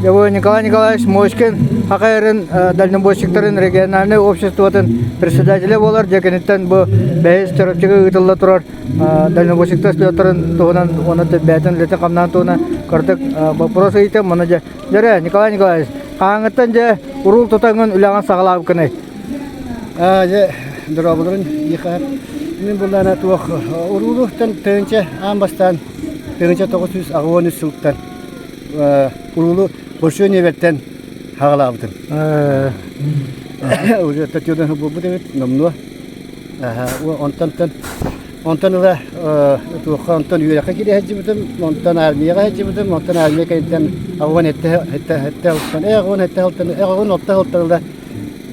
Николай Николаевич Мошкин ХХР-ын дальнобойщиктарын региональнай обществотын председателэ буолар. Дьэ киниттэн бу бэһис Чурапчыга ыытылла турар дальнобойщиктар слеттарын туһунан уонна бэйэтин үлэтин-хамнаһын туһунан кырдык вопрос ыйытым. Маны дьэ дьэрэ Николай Николаевич, хаһааҥҥыттан дьэ уруул тутаҥҥын үлэҕин саҕалаабыккыный? Дьэ, дорооболорун Михаил. Мин буллаана туох уруулуттан тыһыынча аан бастаан 1983 сылтан уруулу Большой Невертэн хаҕалаабытым. Уже Татьяна буолбут эбит, номнуо. Онтон онтон ыла туохха онтон үөрэххэ киирэ сылдьыбытым, онтон армияҕа сылдьыбытым, онтон армия кэнниттэн аҕуон этте этте алтан, эҕуон этте алтан, эҕуон алта алтан ыла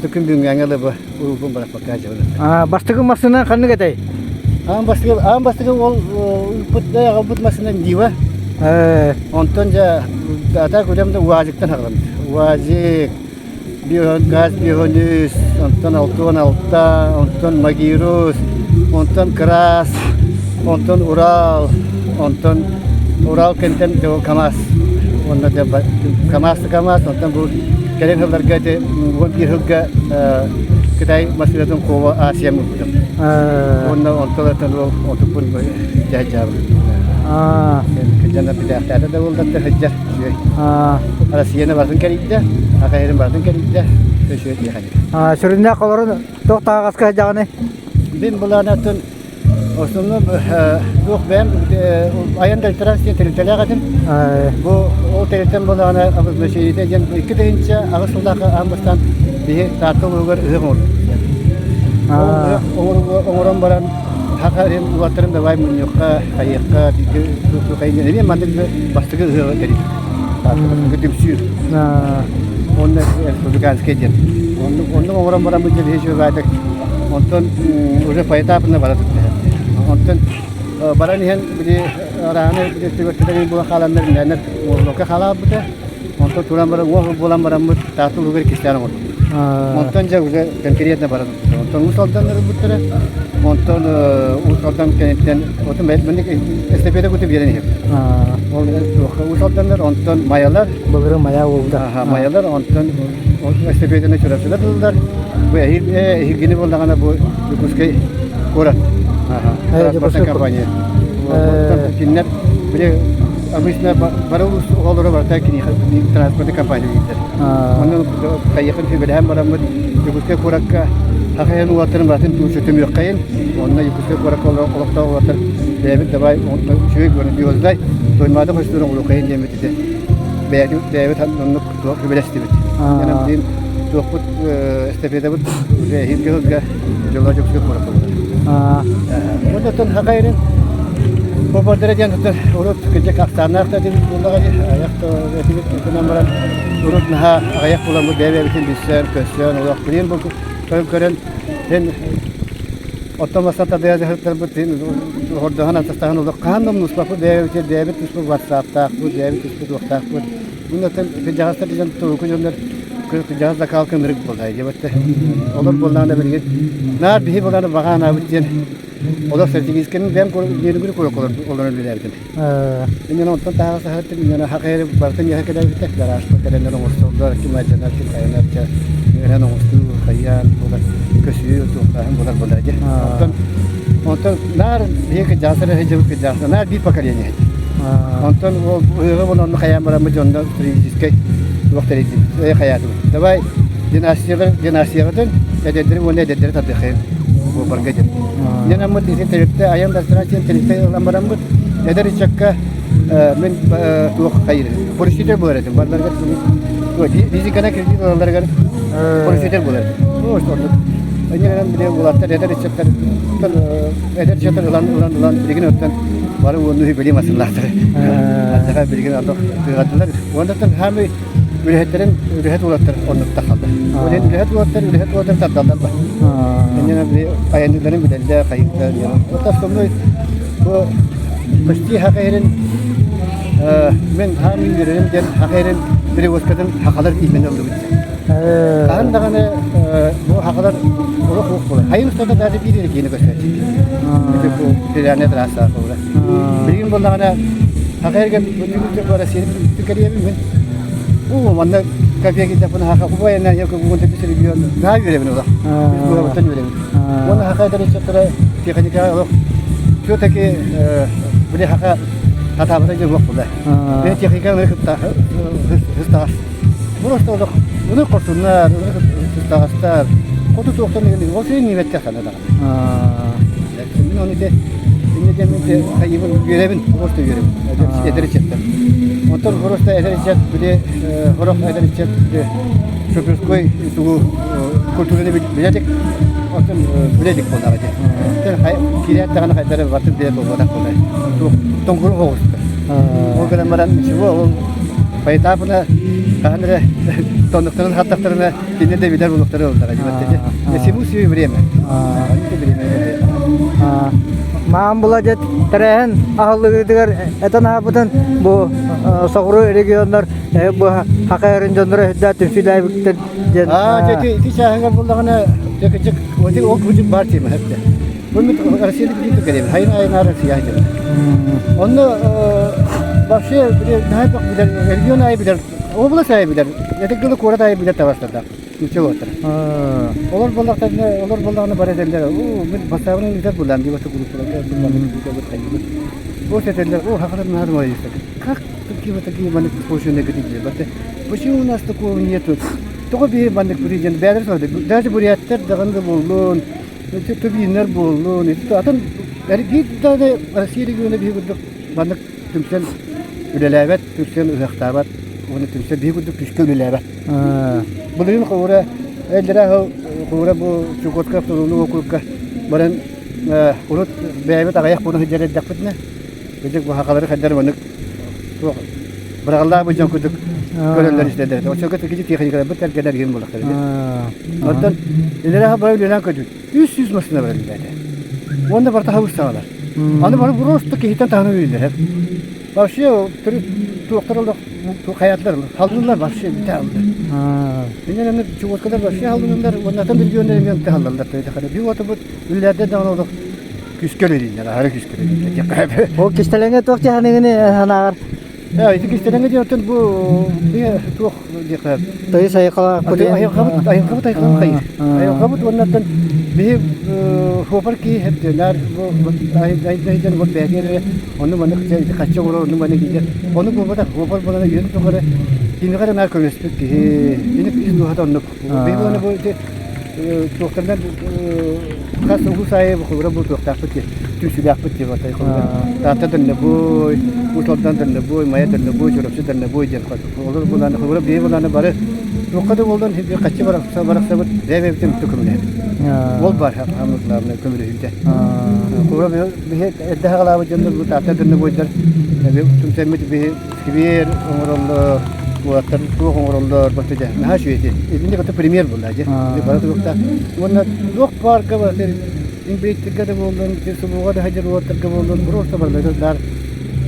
Түкүн бүгүҥҥэ ылы уруубун бырахпакка сылдьабын. Бастакы массыына ханнык этэй? Аан бастакы аан бастакы ол ыыппыт аҕалбыт массыына Нива. Онтон дьэ ата күлэм да УАЗиктан аҕаламмыт. УАЗик, газ биохонүс, онтон 66, онтон Магирус, онтон Крас, онтон Урал, онтон Урал кэнтэн КамАЗ. Уонна КамАЗ КамАЗ, онтон бу Кэлин сылларга ити 11 сылга Кытай массыынатын Кова Азия ылбытым. Уонна онтон ол отуппун дьаһайдьаабын. Кырдьан битээхтээтэ да буоллар сылдьар. Россияны барытын кэрийдэ, Акайрын барытын кэрийдэ, өсүө тиэхэнэ. Сүрүннээх олорун туох таһаҕаска сылдьаҕыный? Мин былаанаттан Основном туох бэйэм айан дальтранс диэн тэрилтэлээх этим. Бу ол тэрилтэм буоллаҕына обозначениета диэн 2008 сыллаахха аан бастаан биһи Таатта улууһугар ыһыах оҥорбут. Ол ыһыах оҥорон баран саха уолаттарын давай мунньуохха, хайыахха, бииргэ эмиэ маннык бастакы ыһыаҕы тэрийбит. Таатта бастакы түмсүү. Уонна республиканскай диэн. Оннук оҥорон баран бу дьэ биһи үчүгэй Онтон уже поэтапно бара турда. Онтон баран иһэн били арааны били түгэртэлэрин була хааланнар иннэнэр уорлокка хаалаабыта. Онтон туран баран уох буолан бараммыт Таатта улуугар иккистээн оҥорбуппут. Онтон дьэ уже конкретно бара турбута. Онтон Уус Алданнар ылбыттара. Онтон Уус Алдан кэнниттэн отун маннык эстафета куту биэрэн иһэбит. Ол Уус Алданнар, онтон Майалар. Былыры Майа буолбута. Майалар, онтон эстафетаны Чурапчылар ыллылар. Бу эһигини буоллаҕына бу Дьокуускай куорат транспортная компания. Кинилэр били обычно бары оҕолоро барыта киниэхэ транспортная компания дииллэр. Онон хайыахын сүбэлэһэн бараммыт Дьокуускай куоракка хахайан уолаттарын барытын түмүөххэйин. Онно Дьокуускай куоракка олохтоох уолаттар бэйэбит давай үчүгэй грандиознай Туймаада хочотун оҥоруоххайын диэммит ити бэйэбит оннук туох үбэлэстибит. Янам диин туохпут эстафетабыт уже эһиилги сылга дьоллоох Дьокуускай куоракка буолар. Онтон хахайрын Попардара диэн урут кырдьык ахсааннаах да этибит буоллаҕа дии, айах да этибит гынан баран урут наһаа аҕыйах буоламмыт бэйэ-бэйэбитин билсэн, көрсөн, олох билин бу көрөн син оттон мастан тардыһа сылдьарбыт хордоһон атастаһан олох хаһан да умнуспаппыт бэйэбит бэйэбит туспут ватсаптаахпыт, бэйэбит туспут туохтаахпыт. Муннаттан кырдьаҕастар дьон туруку дьоннор кырдьаҕас закалка ынырык буолла диэбэттэ. Олор буоллаҕына билигин наар биһи буоллаҕына баҕа анаабыт диэн олор стратегическай бэйэм нерүгүрү куруук олорон үлэлээбитим. Инньэ онтон таһаҕас аһаттым инньэ хахайы барытын миэхэ кэлээбитэ гаражка кэлэннэр оҥостоллор ким алдьанар ким хайанар чэ үөрэн оҥостуу хайаан буолар көсүү туохтааһын буолар буолар дии. Онтон онтон наар биһи кырдьаҕастар сылдьыбыт кырдьаҕастар наар биир поколение Онтон ол ыһыаҕы буолан онно хайаан бараммыт дьонно стратегическай туох тэрийдибит, э хайаатыбыт. Давай династиялар династияҕытын эдэрдэри уонна эдэрдэри тардыаххайын буолбарга диэн. Инэн ити тэрилтэ айан дастараа диэн тэрилтэ ылан бараммыт эдэр ыччакка мин туох хайыр поручитель буолар этим барыларыгар физикана кредит ылалларыгар поручитель буолар этим. Оннук. Иннинэн били уолаттар эдэр ыччаттар эдэр ыччаттар ылан ылан ылан билигин оттон бары уонну билим асыллаахтар. Ардыга билигин ардах тыгадылар. Уоннаттан хаамый үлэһиттерин үлэһит уолаттар оннукта халда. Ол үлэһит уолаттар үлэһит уолаттар тардаллар ба. Иннинэ били айанныыларын билэллэр, хайыктар диэн. Вот основной бу почти хахайрын мен хаамый үөрэрим диэн хахайрын перевозкатын хахалар иитэн ыллыбыт. Хаһан даҕаны бу хахалар олох суох буолар. Хайын устата даже биир эрэ киһини көстөөччү. Ити бу федеральная трасса буолар. Билигин буоллаҕына хаха эргэ бүтүн Россия кэриэбин мин. манна кафе киирдэхпинэ хаха убайынан якугун төбүс регион наһаа үөрэбин олох. Быһабыттан үөрэбин. Уонна хаха эдэр ыччаттара техникаҕа олох все-таки били хаха хатаабата дьэ суох була. Бэйэ техниканы кытта хыстаҕас. Просто олох уну хорсуннар, уну хыстаҕастар. Хоту туохтан ол син ниметте хана даҕаны. Мин ону те инне диэн те хайыбын үөрэбин, просто үөрэбин. Эдэр ыччаттар. Онтон просто эдэр ыччат били хорох эдэр ыччат шоферской тугу культураны биледик. Оттон биледик буоллаҕа дии. Киирээт даҕаны хайдары бартын билэ буолбатах буолар. Тоҥкуру оҕуста. Ол гынан баран ничего, ол поэтапына хаһан эрэ тоннуктарын хаттахтарына кинилэр да билэр булуктары ыллаҕа дии. Всему свое время. Маам була дьэ тэрээһин аһыллыгытыгар этэн аһапытын бу соҕуруу регионнар бу хакайарын дьонноро үрдээх түмсүүлээбиттэр диэн Аа, дьэ ити чааһыгар буллаҕына дьэ кыдьык ол кыдьык баар тиэмэ хэпте. Бу мин Россияда билиитэ кэлэбин. Хайын айын Россия дьэ. Онно вообще наһаа билэр регион айы билэр, область айы билэр, этик дылы куорат айы билэр табастардаах. Ничего отыр. Олор боллахтарына, олор боллаҕына бар этэллэр. Оо, мин бастаабын ыытар буллаам дии баста группаларга Вот этэллэр, о, хахалар надо Как такие вот такие маннык почвенные грибы? Почему у нас такого нету? Тоҕо биһи маннык президент бэйэлэрэ соһуйда. Даже буряттар даҕаны да буоллун, тубиннар буоллун, атын биир да Россия региона биһи курдук маннык түмсэн үлэлээбэт, түмсэн ыһыахтаабат, уонна түмсэн биһи курдук күүскэ үлэлээбэт. Былырыын холобура эллэрэ сыл холобура бу Чукотка автономный округка баран урут бэйэбит аҕыйах буолан сылдьар эрдэхпитинэ Кырдьык баһакалары хайдар маннык туох быраҕыллаах дьон курдук көрөллөр истэллэр. Оччолорго тикити техникаларбыт тэлгэнэр иһин буоллахтар. Оттон илэрэ бары үлэлээн көрдүбүт. 300 массыына барар үлэлээтэ. Уонна барыта хабыс саҕалар. Аны бары просто киһиттэн таһынан үлэлэр. Вообще туохтар олох хайаатылар халлылар вообще бүтэ аллар. Иннен аны чугуткалар вообще халлынылар уонна атын регионнар эмиэ халлаллар. Би отубут үлэлэрдэ даҕаны олох Күүскэ үлэлииллэр, аһары күүскэ үлэлииллэр диэххэ. Ол кистэлэҥэ туох дьаһаныгыны санааҕар? Ити кистэлэҥэ диэн оттон бу туох диэххэ Тыйыс айылҕалаах айылҕабыт айылҕабыт айылҕабыт хайыр. Айылҕабыт уоннаттан биһи хуопар киһи хэптэнэр бу айдайдан вот бэйэтигэр ону маны хачча оҥорор ону маны киирэр ону буолбатах хуопар буолан үйэтин тухары кимиэхэ эрэ наар көмөлөспүт киһи ини ис дууһата оннук биһи буолан бу ити туохтарынан хас улуус аайы холобура бу туохтаахпыт дии түмсүүлээхпит дии вот холобура Таатта дальнобой Уус-Алдан дальнобой Майа дальнобой Чурапчы дальнобой диэн олор булааны холобура биһи булааны бары туохха да буоллун хаччы барахсабыт бэйэ-бэйэбитин мүттү көмөлөһөбүт ол бар хаммытларына көмөлөһүүтэ холобура биһи эрдэ хаҕалаабыт дьоннор бу Таатта дальнобойдар түмсэммит биһи Сквер оҥороллор, уолаттар туох оҥороллор, бачча дьэ наһаа үчүгэй этэ. Итинник ото премьер буолла дьэ. Бары туруктаах. Уонна туох паарка бар инбриттэргэ да буоллун, субууга да сылдьар уолаттарга буоллун, просто барыларыгар баар.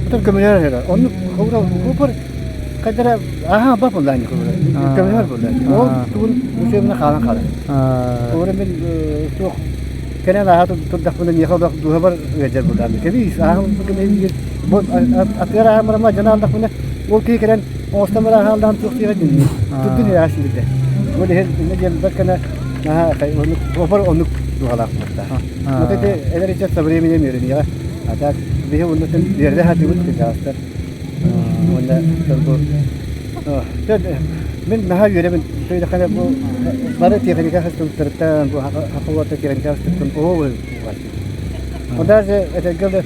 Отон көмөлөһөр эрэ. Оннук холобура хопор хайдара аһаа ба буолла ини холобура. Көмөлөһөр буолла. Ол тугун учебына хаалан хаалар. Холобура мин туох кэнэн ааһа турдахпына миэхэ олох дууһабар ыалдьар буоллаам. Кэбиис ааһа Бу атыгар аамырама дьон ааллахпына, ол киһи кэлэн оҥостон баран хааллаан туох диэҕэ динни. Турдун иһэ сиирдэ. Ол иһин иннэ диэн бэрт кэнэ наһаа оннук опор оннук дууһалаах буолта. Вот это эдэр ыччат со временем үөрэниэҕэ. А так биһи оннуттан үөрдэ сатыыбыт кырдьаҕастар. Уонна бу мин наһаа үөрэбин. Төйдөххөнө бу бары техника хастыбыттарыттан бу хахылуота техника хастыбыттан оо Ол даже этэргэ дылы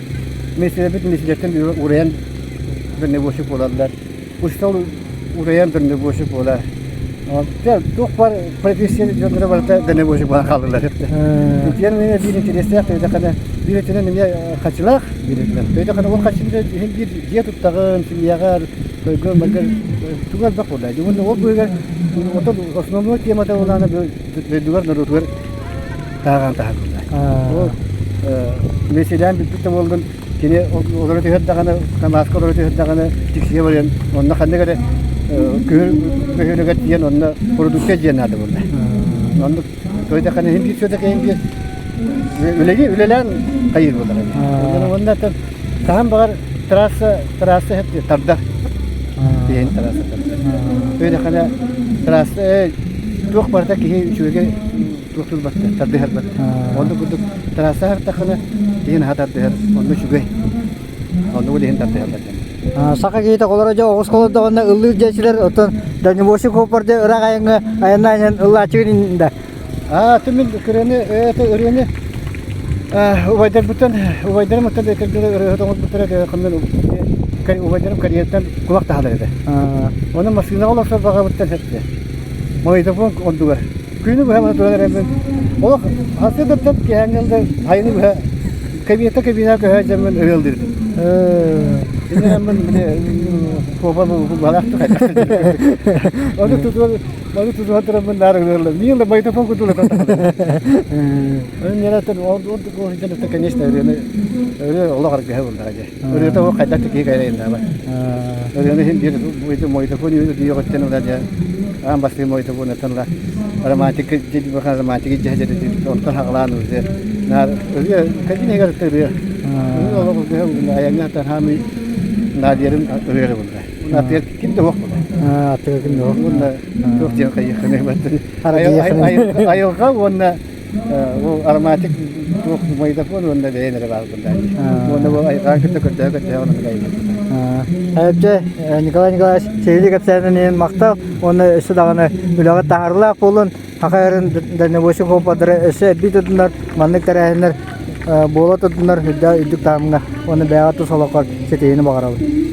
миэстэлэрбит миэстэлэртэн уурайан дальнобойщик буолаллар. Учуутал уурайан дальнобойщик буолар. Туох баар профессия дьонноро барыта дальнобойщик буолан хааллылар. Итиэн эмиэ биир интэриэстээх төйдөкөнө биир өттүнэн эмиэ хаччылаах биир өттүнэн. Төйдөкөнө ол хаччыны иһин биир дьиэ туттаҕын, семьяҕар, тойгор, маргар тугу элбэх буолла. Уонна ол быыһыгар отон основной темата буолаана дойдугар норуотугар тааҕаан таһаарбыта. Ол меселээн бүппүт да буоллун, кини олоро түһэр даҕаны, Камаска олоро түһэр даҕаны тиксигэ барыан, онно ханнык эрэ күһүр бөһүөлэгэр тиийэн онно продукция дьиэн наада буолла. Оннук тойдахана иһин биир сүөдэ киһин биир үлэги үлэлээн хайыыр буолар. Уонна хаһан баҕар трасса трасса тардар. Тиһин трасса тардар. Өйдөхөнө трасса туох барыта киһи үчүгэйгэ туох турбатта, тардыһарбат. Онно курдук трасса хартахына киһи наһаа тардыһар, онно үчүгэй. Онно ол иһин тардыһаллар. Саха киһитэ холоро дьэ оҕус холордоҕуна ыллыыр дьиэчилэр оттон дальнобойщик хоппор дьэ ыраах айаҥҥа айаннаан ыллааччыгын да. Аа, мин кырыаны, это ырыаны убайдарбыттан, убайдарым оттон бэйэтэрдэр ырыаһыт оҥорбуттара, ханна убайдарым карьертан кулак таһалар этэ. Оны массыынаҕа олорсор баҕабыттан сэтте. Магнитофон оннугар. Күнү быһа бара туран эрэммин. Олох сарсыардаттан киэһээҥҥэ да айыны быһа кабинета кабина көһө дьэммин ырыалдыырдым. Иннинэммин били куоба балаахтык Оны тутуон Маны тутуһан тураммын наар ылыаллар. Миин да магнитофон кутула Ön яратан ол ол конечно ырыаны ырыа олох аргыһа булдаҕа дьэ. Ырыата ол хайдах да киһи кайрайыннаабат. Ырыаны иһин биир магнитофон үйөҕүттэн ыла дьэ аан бастакы магнитофонуттан ыла романтика романтика дьэ дьэ онтон хаҕалаан ырыа наар ырыа кабинегар ырыа олох ырыа айаҥҥа хаамый наадыйарым ырыа булда. Аттыгар ким да суох буолар. Аттыгар ким да суох. Уонна туох диэн хайыаххыный айылҕа уонна ол ароматик туох магнитофон уонна бэйэн эрэ баар буолла. Уонна бу айылҕаҕа кытта көрдөһө көрдөһө онон Эпче Николай Николаевич сиһилии кэпсээнин иһин махтал уонна өссө даҕаны үлэҕэ таһаарыылаах буолун. Саха эрин дальнобойщик хоппардара өссө эбии тутунар маннык тэрээһиннэр буола турдунар үрдүк таһымҥа уонна бэйэҕэ тус олоххор ситиһиини баҕарабын.